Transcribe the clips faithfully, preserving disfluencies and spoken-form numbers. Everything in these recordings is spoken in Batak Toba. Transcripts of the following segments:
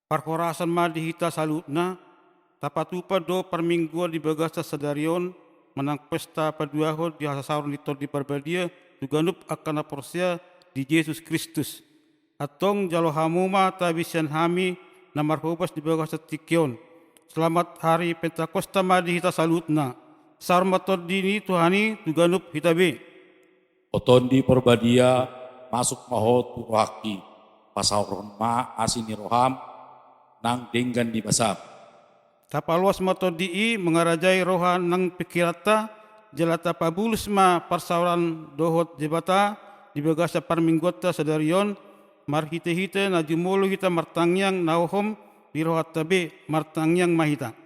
Parhorasan ma di hita saluhutna, tapatupa do parmingguan di bagasan sadari on, manang pesta paduahon di hasasaoran ni Tondi Parbadia tu ganup angka na porsea di Jesus Kristus. Antong jalo hamu ma tabi sian hami na marhobas di bagasan tingki on. Selamat Hari Pentakosta ma di hita saluhutna. Saur ma tondi ni Tuhan i tu ganup hita be. O Tondi Parbadia, masuk ma Ho tu rohangki, pasaorhon ma asi ni roham nang denggan ni basam. Tapaloas ma tondi i mangarajai roha nang pingkiranta, jala tapabulus ma parsaoran dohot Debata di bagasan parmingguanta sadari on, marhitehite na jumolo hita martangiang na hohom di rohanta be. Martangiang ma hita.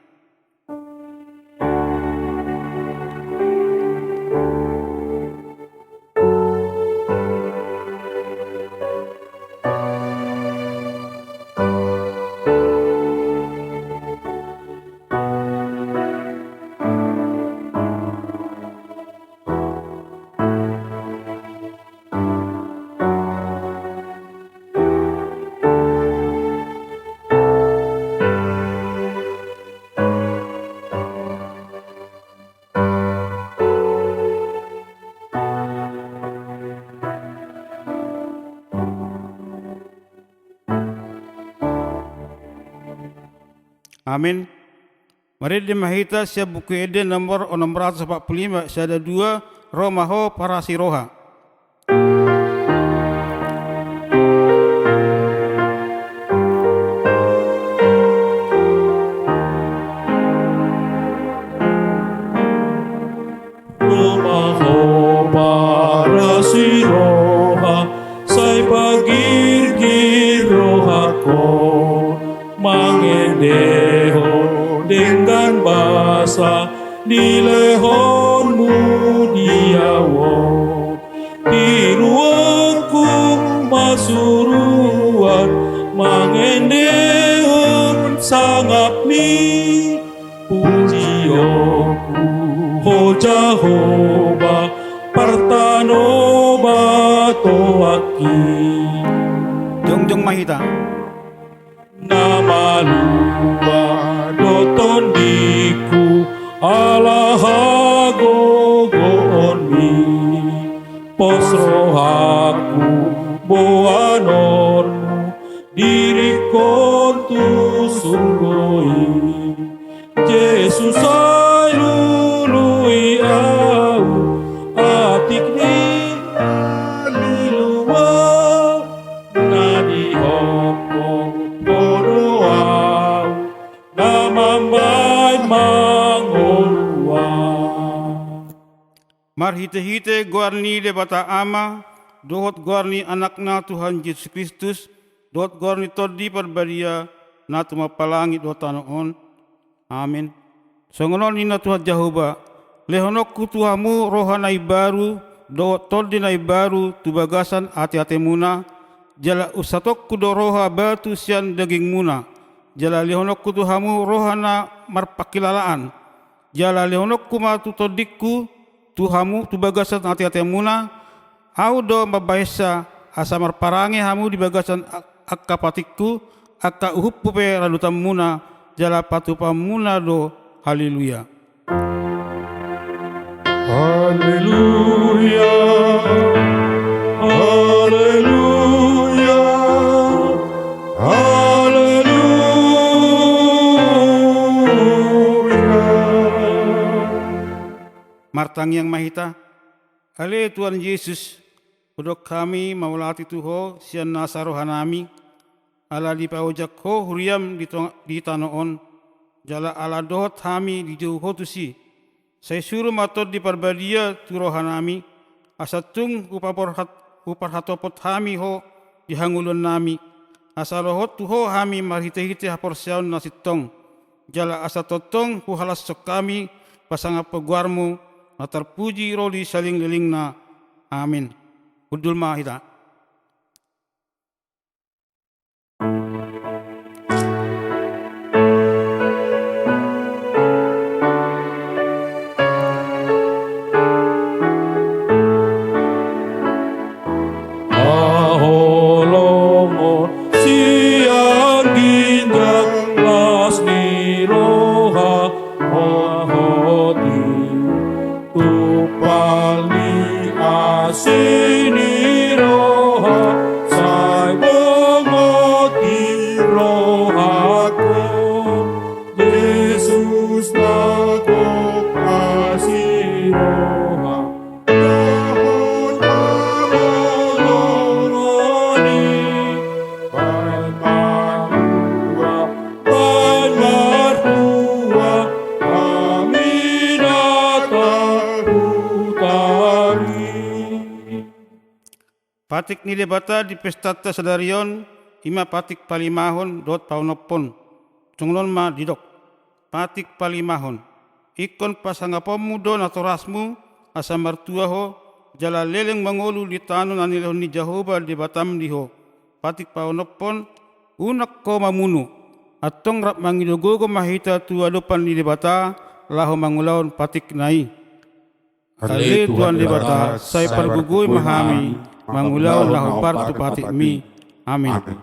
Amen. Marende ma hita sian Buku Ende nomor onom ratus opat pulu lima, sada dua, Ro ma Ho parasi roha. Ro ma Ho parasi roha, sai pagirgir rohangkon, mangendehon denggan basa nilehonmu di ahu on. Tiruonku ma suruan mangendehon sangapmi, pujionku Ho Jahowa, partano ma toangki. Jongjong ma hita. Na malua do tondingku ala hagogoonmi, pos rohangku boanonmu diringkon tu surgo i. Jesus, sai lului ahu, atik ni haliluon na dihophop Ho do ahu na mambahen mangolu ahu. Marhitehite goar ni Debata Ama, dohot goar ni Anakna Tuhan Jesus Kristus, dohot goar ni Tondi Parbadia, na tumompa langit dohot tano on. Amen. Songon on ninna Tuhan Jahowa: Lehononku tu hamu roha na imbaru, dohot tondi na imbaru tu bagasan ateatemuna, jala unsatongku do roha batu sian dagingmuna, jala lehononku tu hamu roha na marpangkilalaan. Jala lehononku ma tu tondingku, tu hamu, tu bagasan ateatemuna, ahu do mambahensa, asa marparange hamu di bagasan a-, angka patikku, angka uhumhu pe radotanmuna, jala patupaonmuna do. Haleluya. Haleluya, haleluya, haleluya. Martangiang ma hita. Ale Tuhan Jesus, hudok hami mauliate tu Ho sian nasa rohanami, ala dipaojak Ho huriam di tong-, di tano on, jala ala dohot hami dijou Ho tusi. Sai suru ma Tondi Parbadia tu rohanami, asa tung hupaborhat-, huparhatopot hami Ho di hangoluannami, asa lohot tu Ho hami marhitehite haporseaon na sintong, jala asa tongtong huhalashon hami pasangaphon goarmu na tarpuji ro di salelenglelengna. Amin. Hundul ma hita. Haholomon sian ginjang Asi ni roha, sai bongot di rohangku, Jesus na gok asi roha. Dohot haholongon i, baen martua, baen martua, hami na tarhutari. Patik ni Debata di pestanta sadari on, i ma patik palimahon dohot paonomhon. Songon on ma didok. Patik palimahon. Ingkon pasangaponmu do natorasmu, asa martua ho, jala leleng mangolu di tano na nilehon ni Jahowa Debatam di ho. Patik paonomhon, unang ho mamunu. Antong rap mangido gogo ma hita tu adopan ni Debata, laho mangulahon patikna i. Ale Tuhan Debata, sai pargogoi ma hami, mangulahon na hombar tu patikmi. Amin.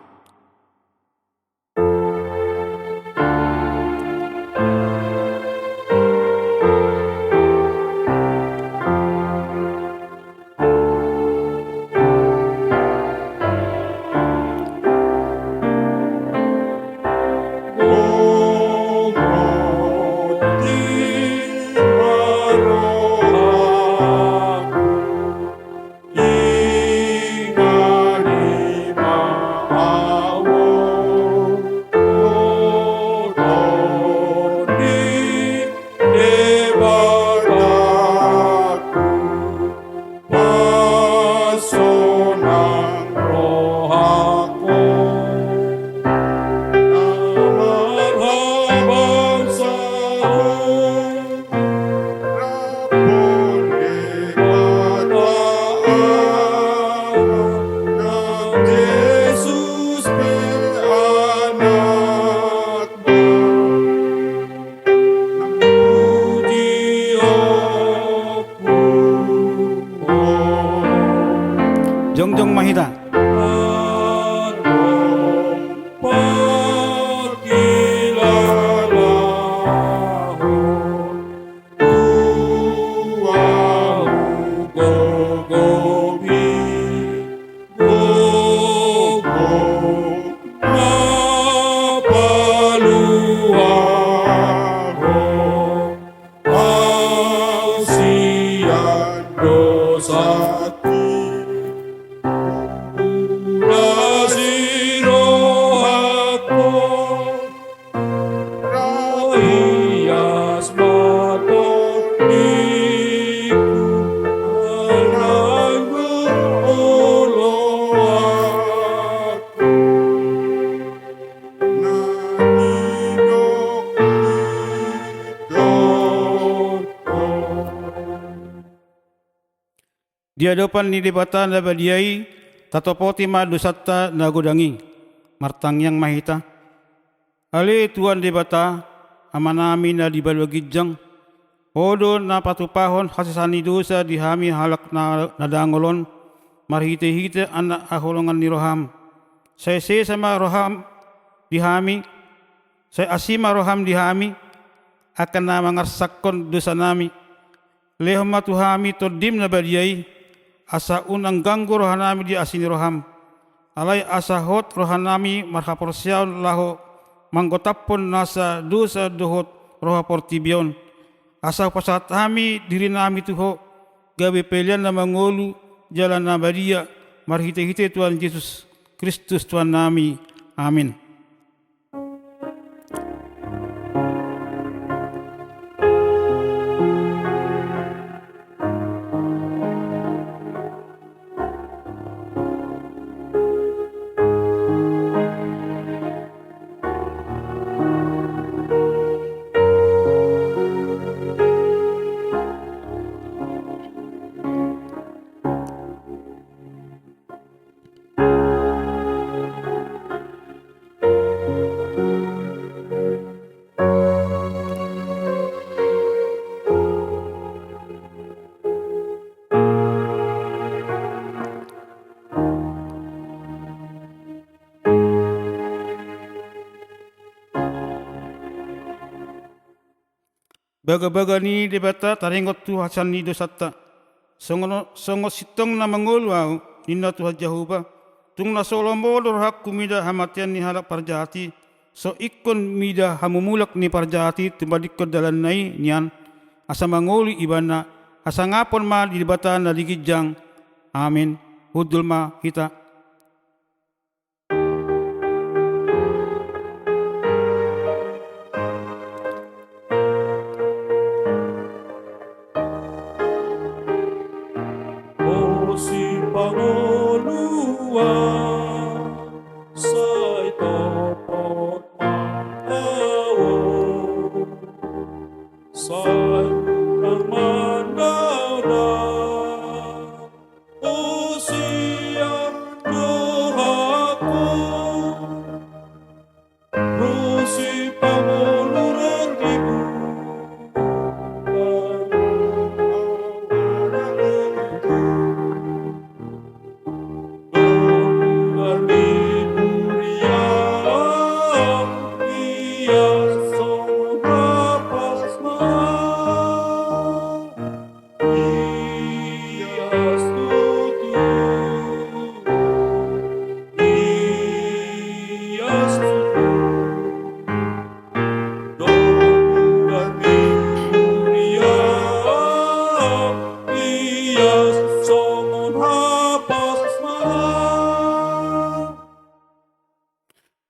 Pasonang rohangku. Marhabangsa ho, rapon Debata Ama, nang Jesus pe Anak. Jongjong ma hita. Gogo na paluahon hasian dosangki. Asi rohangku, rahias ma tondiku, mananggung oloan. Di adopan ni Debata na badia i, tatopoti ma dosanta na godang i. Martangiang ma hita. Ale Tuhan Debata, Amanami na di banua ginjang, Ho do na patupahon hasesaan ni dosa di hami halak na, na dangol on, marhitehite Anak haholongan ni roham. Sai sesa ma roham di hami, sai asi ma roham di hami, angka na mangarsakhon dosanami. Lehon ma tu hami Tondim na badia i, asa unang ganggu rohanami di asi ni roham. Alai asa hot rohanami marhaporseaon laho manggotaphon nasa dosa dohot roha portibi on. Asa hupasahat hami dirinami tu Ho, gabe pelean na mangolu jala na badia, marhitehite Tuhan Jesus Kristus Tuhannami. Amin. Bagabaga ni Debata taringot tu hasesaan ni dosanta. Songon, songon sintongna mangolu ahu, ninna Tuhan Jahowa, tung na so lomo do rohangku mida hamatean ni halak parjahat i, so ingkon mida hamumulak ni parjahat i tumandangkon dalanna i nian, asa mangolu ibana, hasangapon ma di Debata na di ginjang. Amin. Hundul ma hita. O Sipangoluan, sai topot ma ahu, sai unang mandao-dao. O sian rohangku, ro sipangolu roti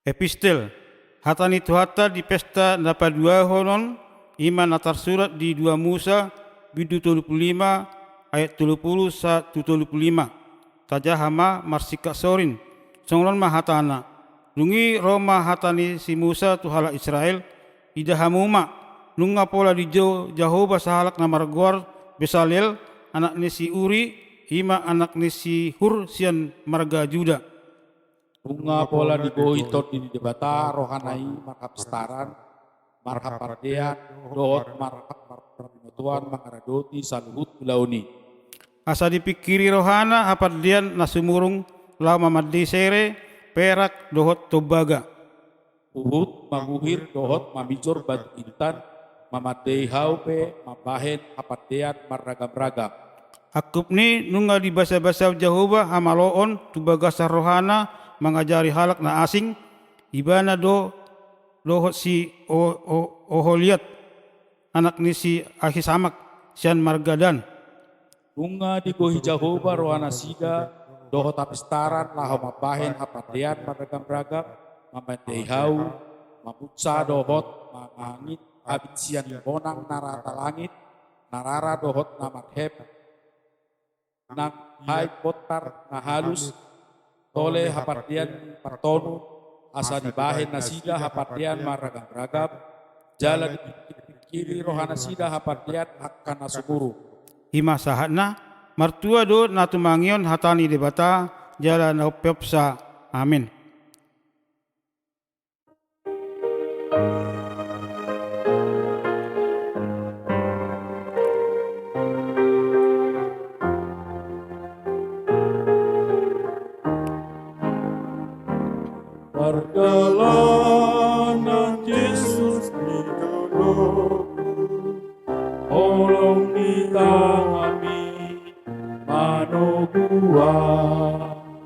Epistel, hata ni Tuhanta di pesta na paduahon on, i ma na tarsurat di dua Musa, bindu tolu pulu lima, ayat tolu pulu sahat tu tolu pulu lima. Tajaha ma marsingkat sorin. Songon on ma hatana. Dung i ro ma hata ni si Musa tu halak Israel, ida hamu ma, nunga pola dijou Jahowa sahalak na margoar Besalel, anak ni si Uri, i ma anak ni si Hur sian marga Juda. Nunga pola digohi Tondi ni Debata rohana i marhapistaran, marhapardean, dohot marha-, marhabinotoan mangaradoti saluhut ulaon i. Asa dipingkiri rohana hapardean na sumurung laho mamandei sere, perak, dohot tombaga. Huhut maguhir dohot mamijor batu intan, mamandei hau pe mambahen hapardean marragam-ragam. Angkup ni nunga dibasa-basa Jahowa hamaloon tu bagasan rohana mangajari halak na asing, ibana do dohot si O-, O-, Oholiab, anak ni si Ahisamak, sian marga Dan. Nunga digohi Jahowa rohanasida dohot hapistaran laho mambahen hapardean marragam-ragam, mamandei hau, mamunsa dohot mangangit abit sian monang na rata langit, na rara dohot na marhep, nang haik bontar na halus, tole hapardean ni partonu, asa dibahen nasida hapardean marragam-ragam, jala dipingkiri rohanasida hapardean angka na sumurung. I ma sahatna, martua do na tumangihon hata ni Debata, jala na umpeopsa. Amin. Pardalanan Jesus di dolokku, holong ni tanganmi manogu ahu.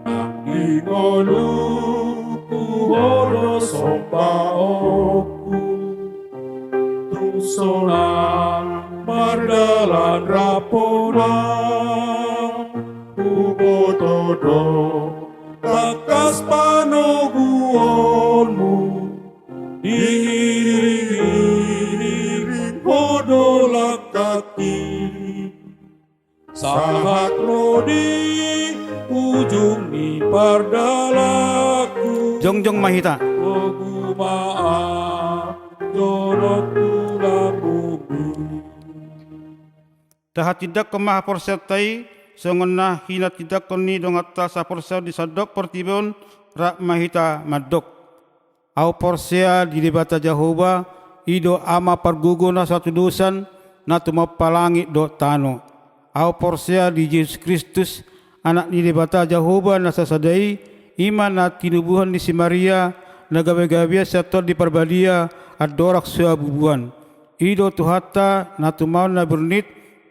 Nang di ngolungku Ho do sombaonku, tung sonang mardalan rap Ho nang huboto do tangkas panoguonmu, diiring-iring Ho do langkangki. Sahat ro di ujung ni pardalanku. Jongjong ma hita. Togu ma ahu, jonok tu lambungmi. Tahatindangkon ma haporseaonta i, songon na hinatindangkon ni donganta saporseaon di sandok portibi on, rap ma hita mandok. Ahu porsea di Debata Jahowa, i do Ama pargogo na so hatudosan, na tumompa langit dohot tano. Ahu porsea di Jesus Kristus, Anak ni Debata Jahowa na sasada i, i ma na tinubuhon ni si Maria, na gabe-gabean sian Tondi Parbadia, andorang so habubuan. I do Tuhanta, na tumaon na burnit,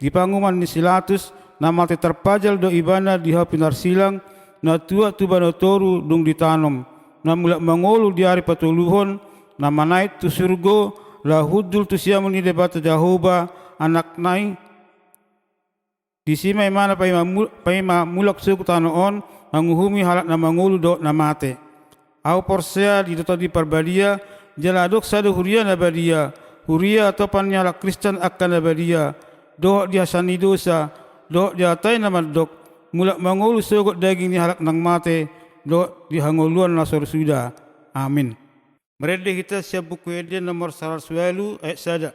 Di panguhuman ni si Latus, na mate tarpajal do ibana di hau pinarsilang, na tuat tu banua toru dung ditanom, na mulak mangolu di ari patoluhon, na manaek tu surgo, laho hundul tu siamun ni Debata Jahowa, Anakna i, disi ma ibana paima mu-, paima mulak sogot tu tano on, manguhumi halak na mangolu dohot na mate. Ahu porsea di Tondi Parbadia, jala adong sada huria na badia, huria atopan ni halak Kristen angka na badia, dohot di hasesaan ni dosa, dohot di hatai na mandok, mulak mangolu sogot daging ni halak naung mate, dohot di hangoluan na so ro suda. Amin. Marende hita sian Buku Ende nomor saratus ualu ayat sada.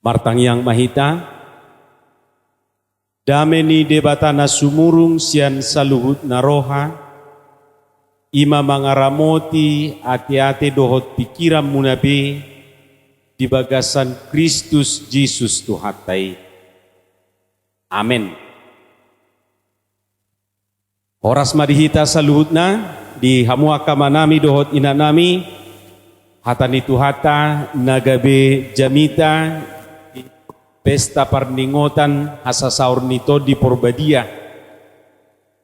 Martangiang ma hita. Dame ni Debata na sumurung sian saluhut na roha, i ma mangaramoti ateate dohot pingkiranmuna be di bagasan Kristus Jesus Tuhanta i. Amen. Horas ma di hita saluhutna, di hamu angka amanami dohot inanami, hata ni Tuhanta na gabe jamita di pesta parningotan hasasaor ni Tondi Porbadia,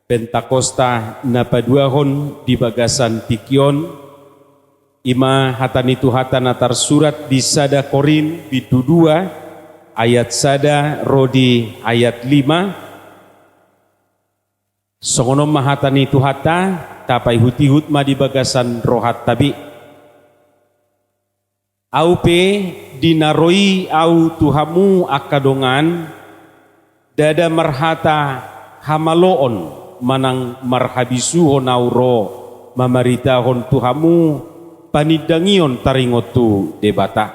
Pentakosta na paduahon di bagasan tingki on, i ma hata ni Tuhanta na tarsurat di sada Korint bindu dua ayat sada ro di ayat lima. Songon on ma hata ni Tuhanta, tapaihutihut ma di bagasan rohanta be. Ahu pe, di na ro i ahu tu hamu angka dongan, ndada marhata hamaloon manang marhabisuhon ahu ro mamaritahon tu hamu panindangion taringot tu Debata.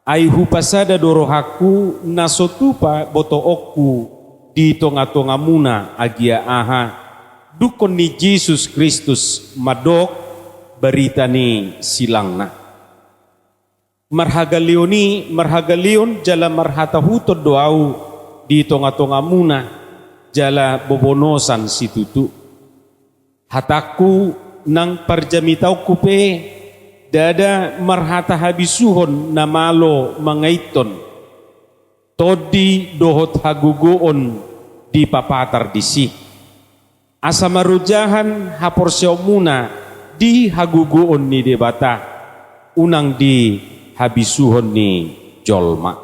Ai hupasada do rohangku na so tupa botoonku di tongatongamuna agia aha dungkon ni Jesus Kristus mandok barita ni silangna. Marhagaleon i, marhagaleon jala marhatahuton do ahu di tongatongamuna, jala bobonosan situtu. Hatangku nang parjamitaonku pe ndada marhata habisuhon na malo mangaithon tondi dohot hagogoon dipapatar disi, asa marojahan haporseaonmuna di hagogoon ni Debata, unang di habisuhon ni jolma.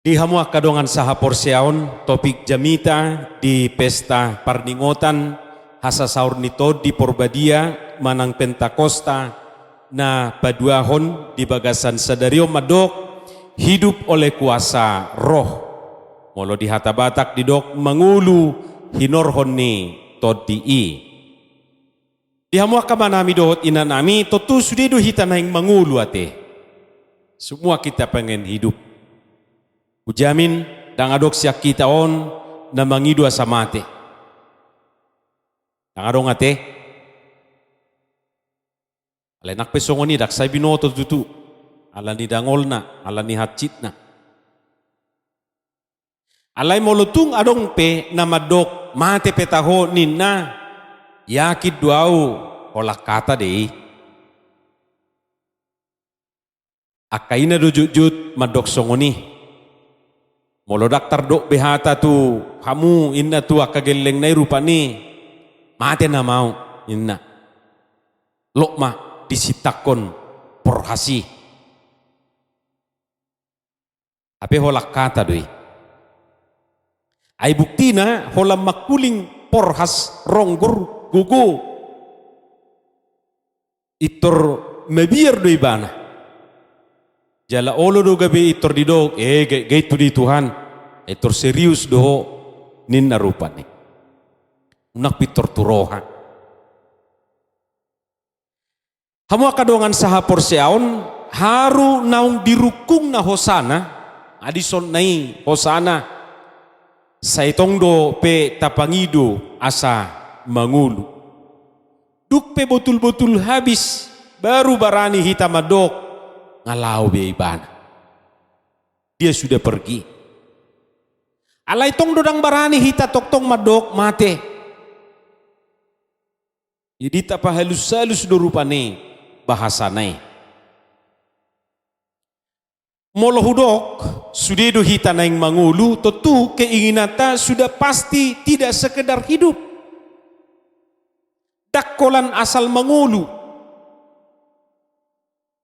Di hamu angka dongan sahaporseaon, topik jamita di pesta parningotan hasasaor ni Tondi Porbadia manang Pentakosta na paduahon di bagasan sadari on mandok, hidup oleh kuasa Roh. Molo di hata Batak didok mangolu hinorhon ni Tondi i. Di hamu angka amanami dohot inanami, tontu sude do hita naeng mangolu ate. Semua kita pengen hidup. Hujamin, ndang adong sian hita on na mangido asa mate. Ndang adong ate. Alai nang pe songon i ndang sai binoto tutu. Ala ni dangolna, ala ni hansitna. Alai molo tung adong pe na mandok mate pe taho ninna, yakin do ahu holan hata do i. Angka ina do jotjot mandok songon i. Molo ndang tardok be hata tu hamu inna tu angka gellengna i rupani, Mate nama au, ninna. Lok ma disintangkon porhas i. Hape holan hata do i. Ai buktina holan mangkuling porhas, ronggur, gogo. Pintor mabiar do ibana. Jala olo do gabe pintor didok, eh, ga, ga i tu di Tuhan. Pintor serius do ho, ninna rupani. Unang pintor tu roha. Hamu angka dongan sahaporseaon, haru naung dirungkungna hosana, adisonna i hosana, sai tong dope tapangido asa mangolu. Dung pe botul-botul habis, baru barani hita mandok, nga laho be ibana. Dia sudah pergi. Alai tong do ndang barani hita tongtong mandok mate. Jadi tapahalus-halus do rupani bahasana i. Molo hudok, sude do hita naeng mangolu, tontu keinginanta sudah pasti tidak sekedar hidup. Ndang holan asal mangolu.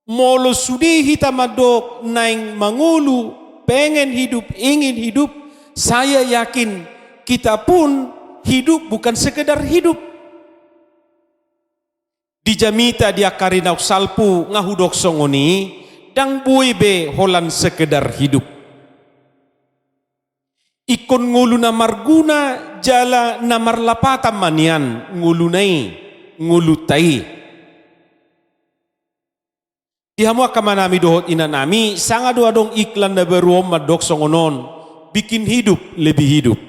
Molo sude hita mandok naeng mangolu, pengen hidup, ingin hidup, saya yakin kita pun hidup bukan sekedar hidup. Di jamita di angka ari naung salpu nga hudok songon i, ndang boi be holan sekedar hidup. Ingkon ngolu na marguna jala na marlapatan ma nian ngoluna i, ngolunta i. Di hamu angka amanami dohot inanami, sanga do adong iklan na baru on mandok songon on, bikin hidup lebih hidup.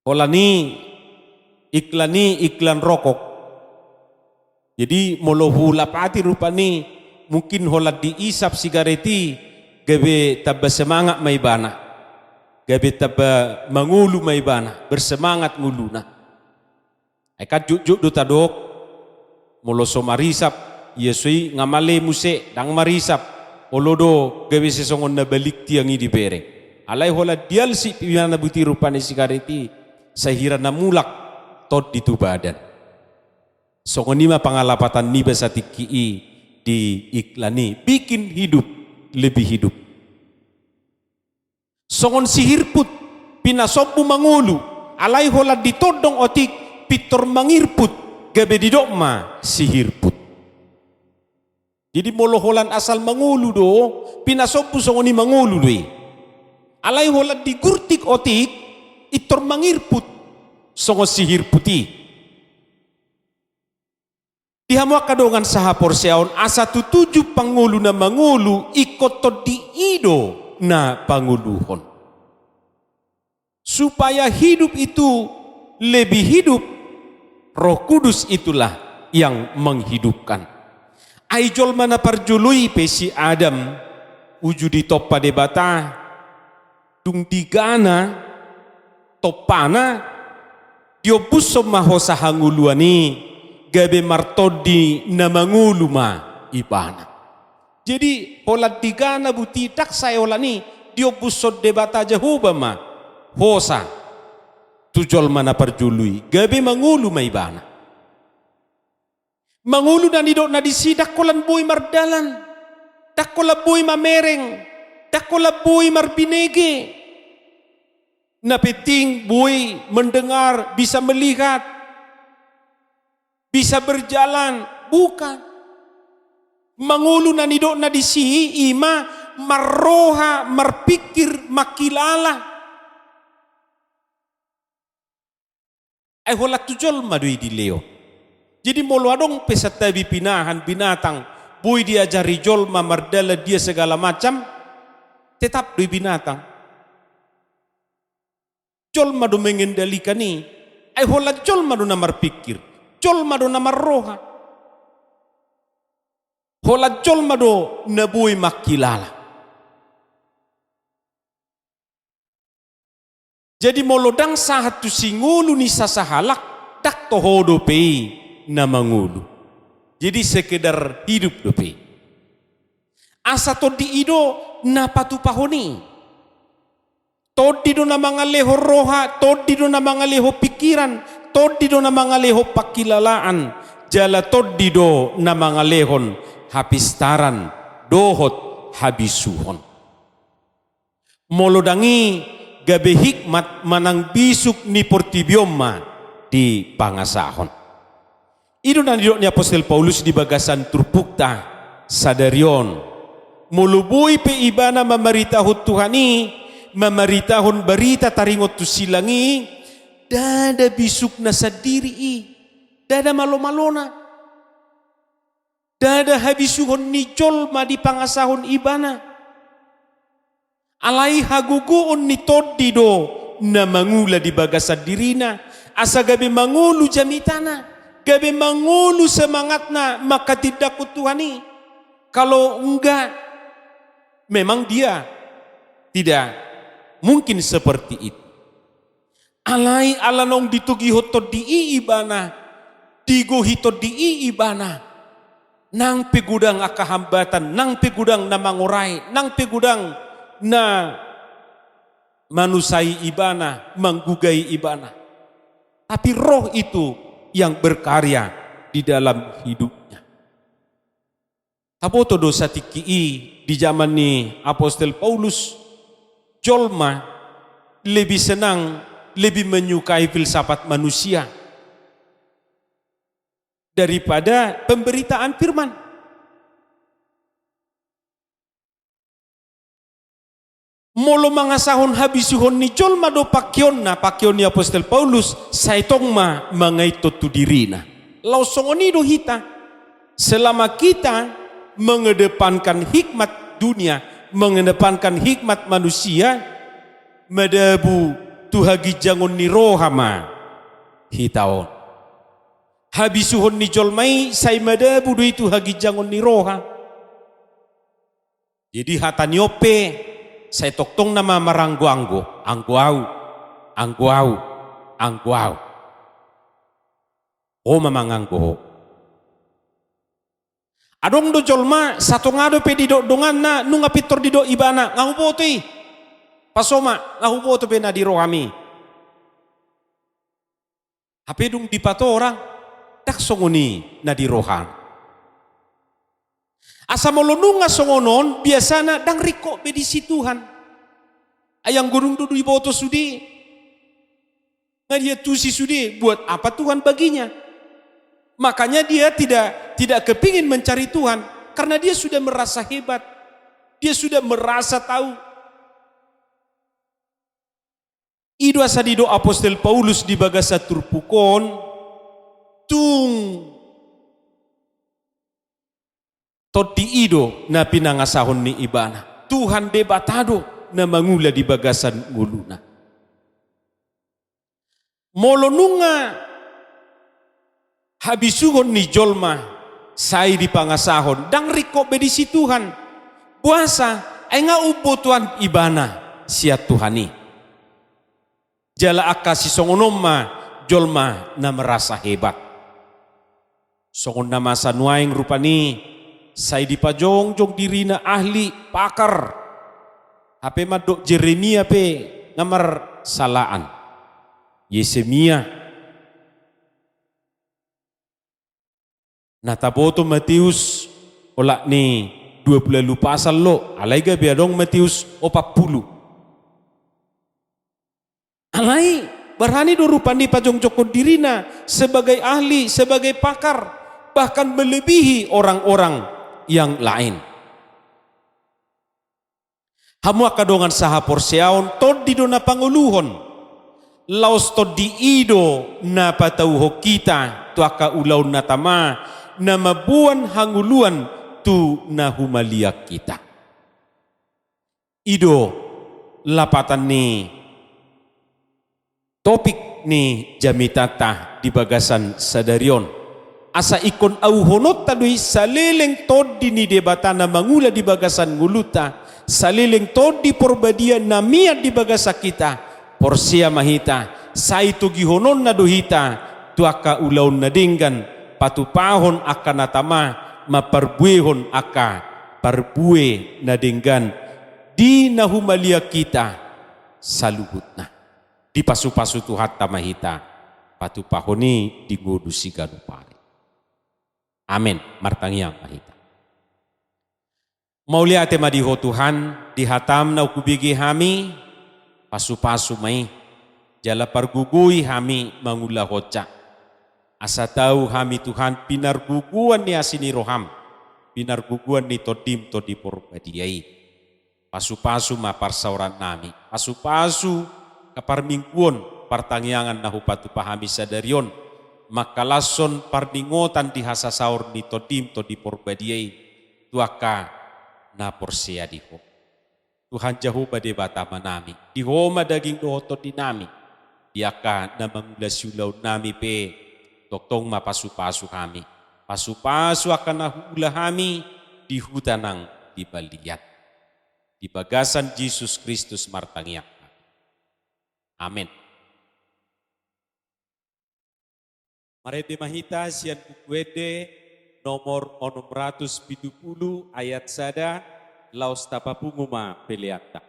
Holan ni iklan i iklan rokok. Jadi molo hulapati rupani, mungkin holan diisap sigaret i gabe tamba semangat ma ibana, gabe tamba mangolu ma ibana, bersemangat ngoluna. Ai kan jotjot do tadok, molo so marisap, ia so i nga male muse, ndang marisap. Olo do gabe sisongon na balik tiang i dibereng. Alai holan dialsik ibana buti rupani sigaret i, sai hira na mulak tondi tu badan. Songon i ma pangalapatan niba satingki i di iklan i, bikin hidup lebih hidup. Songon sihirput, pinasombu mangolu, alai holan ditondong otik, pintor mangirput, gabe didok ma sihirput. Jadi molo holan asal mangolu do, pinasombu songon i mangolu do i. Alai holan digurtik otik, pintor mangirput, songon sihirput i. Di hamu angka dongan sahaporseaon, asa tutu jumpang ngolu na mangolu, ingkon tondi i do na pangoluhon. Supaya hidup itu lebih hidup, Roh Kudus itulah yang menghidupkan. Ai jolma na parjolo i pe si Adam, uju ditompa Debata, dung digana tompana, diombushon ma hosa hangoluan i, gabe martondi na mangolu ma ibana. Jadi holan digana buti, ndang sae holan i, diombushon Debata Jahowa ma hosa tu jolma na parjolo i, gabe mangolu ma ibana. Mangolu na nidokna disi ndang holan boi mardalan, ndang holan boi mamereng, ndang holan boi marbinege. Na penting boi mendengar, bisa melihat, bisa berjalan, bukan. Mangolu na nidokna disi i ma marroha, marpingkir, mangkilala. Ai holan tu jolma do i dilehon. Jadi molo adong pe santabi pinahan binatang, boi diajari jolma mardalan dia segala macam, tetap do i binatang. Jolma do mengendalikan i, ai holan jolma do na marpingkir, jolma do na marroha. Holan jolma do na boi mangkilala. Jadi molo ndang sahat tu singolu ni sasahalak, ndang toho dope i na mangolu. Jadi sekedar hidup dope i. Asa tondi i do na patupahon i. Tondi do na mangalehon roha, tondi do na mangalehon pingkiran, tondi do na mangalehon pangkilalaan, jala tondi do na mangalehon hapistaran dohot habisuhon. Molo ndang i, gabe hikmat manang bisuk ni portibi on ma dipangasahon. I do na nidok ni apostel Paulus di bagasan turpukta sadari on. Molo boi pe ibana mamaritahon Tuhan i, mamaritahon barita taringot tu silang i, ndada bisukna sandiri i, ndada malomalona, ndada habisuhon ni jolma dipangasahon ibana. Alai hagogoon ni tondi do na mangula di bagasan dirina, asa gabe mangolu jamitana, gabe mangolu semangatna manghatindanghon Tuhan i. Kalau enggak, memang dia tidak mungkin seperti itu. Alai ala naung ditogihon tondi i ibana, digohi tondi i ibana, nang pe godang angka hambatan, nang pe godang na mangorai, nang pe godang na manusai ibana, manggugai ibana. Tapi roh itu yang berkarya di dalam hidupnya. Taboto do satingki i di jaman ni apostel Paulus, jolma lebih senang, lebih menyukai filsafat manusia daripada pemberitaan firman. Molo mangasahon habisuhon ni jolma do pangkeonna, pangkeon ni apostel Paulus, sai tong ma mangaithon tu dirina. Laos songon i do hita, selama kita mengedepankan hikmat dunia, mengedepankan hikmat manusia, madabu tu haginjangon ni roha ma hita on. Habisuhon ni jolma i sai madabu do i tu haginjangon ni roha. Jadi hata ni on pe, sai tongtong nama maranggoanggo, anggo au, anggo au, anggo au. Ho ma manganggo ho. Adong do jolma, satonga dope didok donganna, nunga pintor didok ibana, nga huboto i. Pasoma, nga huboto be na di rohami. Hape dung dipatorang, ndang songon i na di roha. Asa molo nunga songon on, biasana ndang ringkot be disi Tuhan. Ai anggo dung do diboto sude, nga diantusi sude, buat apa Tuhan baginya? Makanya dia tidak, tidak kepingin mencari Tuhan, karena dia sudah merasa hebat, dia sudah merasa tahu. I do asa didok apostel Paulus di bagasan turpuk on, tung tondi i do na pinangasahon ni ibana. Tuhan Debata do na mangula di bagasan ngoluna. Molo nunga habisuhon ni jolma sai dipangasahon, ndang ringkot be disi Tuhan. Boasa? Ai nga umbotoan ibana sian Tuhan i. Jala angka sisongon on ma jolma na merasa hebat. Songon na masa nuaeng rupani, sai dipajongjong dirina ahli, pakar. Hape mandok Jeremia pe nga marsalaan. Yesemia. Na taboto Mateus, olat ni dua pulu ualu pasal do, alai gabe adong Mateus opat pulu. Alai barani do rupani pajongjongkon dirina sebagai ahli, sebagai pakar, bahkan melebihi orang-orang yang lain. Hamu angka dongan sahaporseaon, tondi do na pangoluhon. Laos tondi i do na patauhon hita tu angka ulaon na tama, na mamboan hangoluan tu na humaliang hita. I do lapatan ni topik ni jamitanta di bagasan sadari on. Asa ingkon auhononta do i saleleng tondi ni Debata na mangula di bagasan ngolunta, saleleng tondi Porbadia na mian di bagasan hita, porsea ma hita, sai togihononna do hita, tu angka ulaon na denggan, patupahon angka na tama, mamparbuehon angka parbue na denggan, di na humaliang hita, saluhutna. Dipasupasu Tuhanta ma hita, patupahon i di ngolu siganup ari. Amen. Martangiang ma hita. Mauliate ma di Ho Tuhan, di hataM na hubege hami, pasupasu ma i, jala pargogoi hami mangulahonsa. Asa tau hami Tuhan pinargogoan ni asi ni rohaM, pinargogoan ni TondiM, Tondi Porbadia i. Pasupasu ma parsaorannami, pasupasu angka parmingguon, partangiangan na hupatupa hami sadari on, mangkalashon parningotan di hasasaor ni TondiM, Tondi Porbadia i, tu angka na porsea di Ho. Tuhan Jahowa Debata Amanami, di Ho ma daging dohot tondinami, di angka na mangulasi ulaonnami pe, tongtong ma pasupasu hami, pasupasu angka na huula hami di huta nang di balian. Di bagasan Jesus Kristus martangiang hami. Amen. Marende ma hita sian Buku Ende nomor onom ratus pitu pulu ayat sada, laos tapapungu ma peleanta.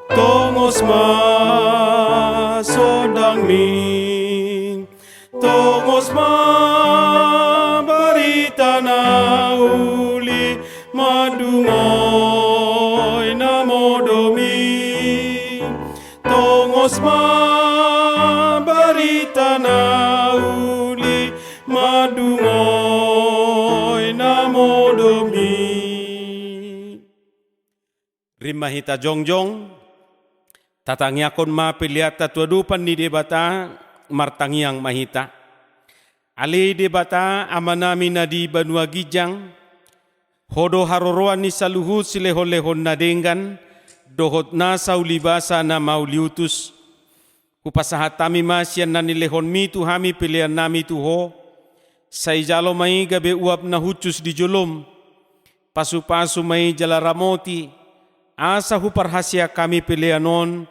Tongos ma sondangmi, tongos ma barita na uli mandungoi na modomi. Tongos ma barita na uli mandungoi na modomi. Rima hita jongjong, tatangiangkon ma peleanta tu adopan ni Debata, martangiang ma hita. Ale Debata, Amanami na di banua ginjang, Ho do haroroan ni saluhut silehonlehon na denggan, dohot nasa ulibasa na mauliutus. Hupasahat hami ma sian na nilehonmi tu hami peleannami tu Ho, sai jalo ma i gabe uap na hushus di jolom. Pasupasu ma i jala ramoti, asa huparhaseang hami pelean on,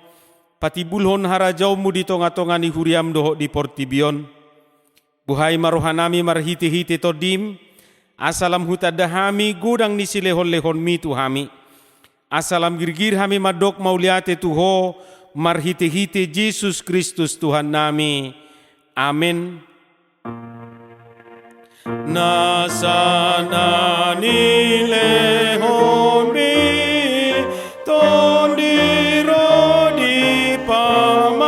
patimbulhon harajaonmu di tongatonga ni huriam dohot di portibi on. Buhai ma rohanami marhitehite tondim, asa lam hutanda hami godang ni silehonlehonmi tu hami. Asa lam girgir hami mandok mauliate tu Ho, marhitehite Jesus Kristus Tuhannami. Amen. Nasa na nilehonmi tondi ro di pamatangku.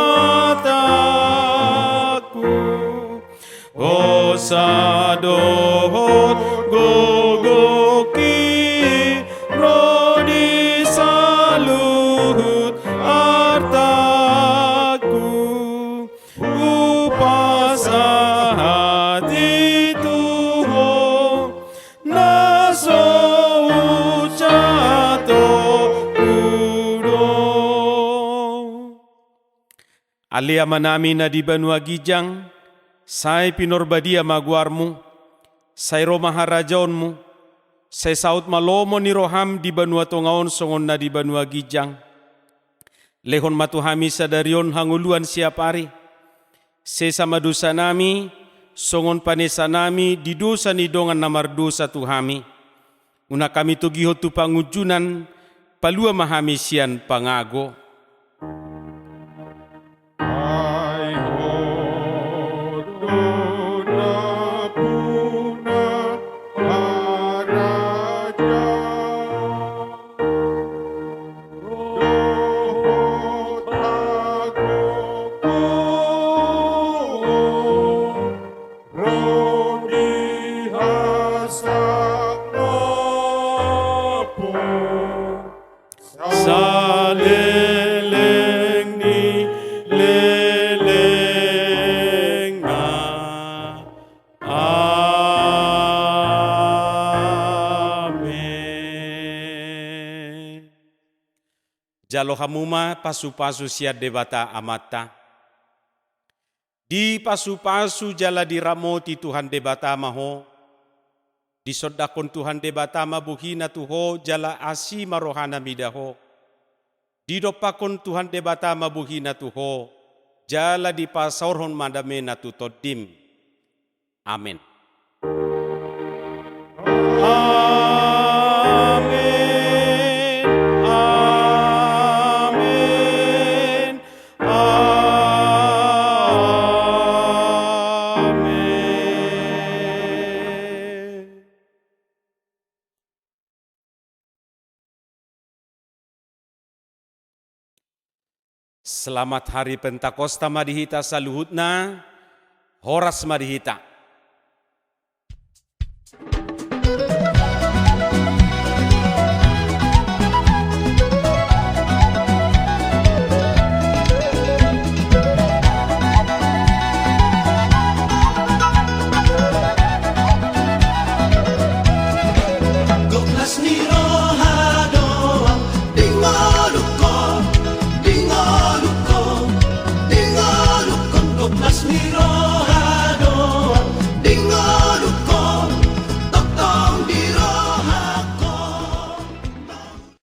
Hosa dohot gogoki ro di saluhut artangku. Hupasahat i tu Ho, na so hujalo Ho do. Ale Amanami na di banua ginjang, sai pinorbadia ma goarmu, sai ro ma harajaonmu, sai saut ma lomo ni roham di banua tonga on songon na di banua ginjang. Lehon ma tu hami sadari on hangoluan siapari. Sesa ma dosanami, songon panesanami di dosa ni dongan na mardosa tu hami. Unang hami togihon tu pangunjunan, palua ma hami sian pangago. Ai Ho do nampuna harajaon dohot hagogoon ro di hasangapon saleleng ni lelengna. Amen. Jalo hamu ma pasupasu sian Debata Amanta. Dipasupasu jala diramoti Tuhan Debata ma ho. Disondangkon Tuhan Debata ma bohina tu ho jala asi ma rohana mida ho. Didompakkon Tuhan Debata ma bohina tu ho jala dipasaorhon ma damena tu tondim. Amen. Amen. Amen. Amen. Selamat Hari Pentakosta ma di hita saluhutna. Horas ma di hita.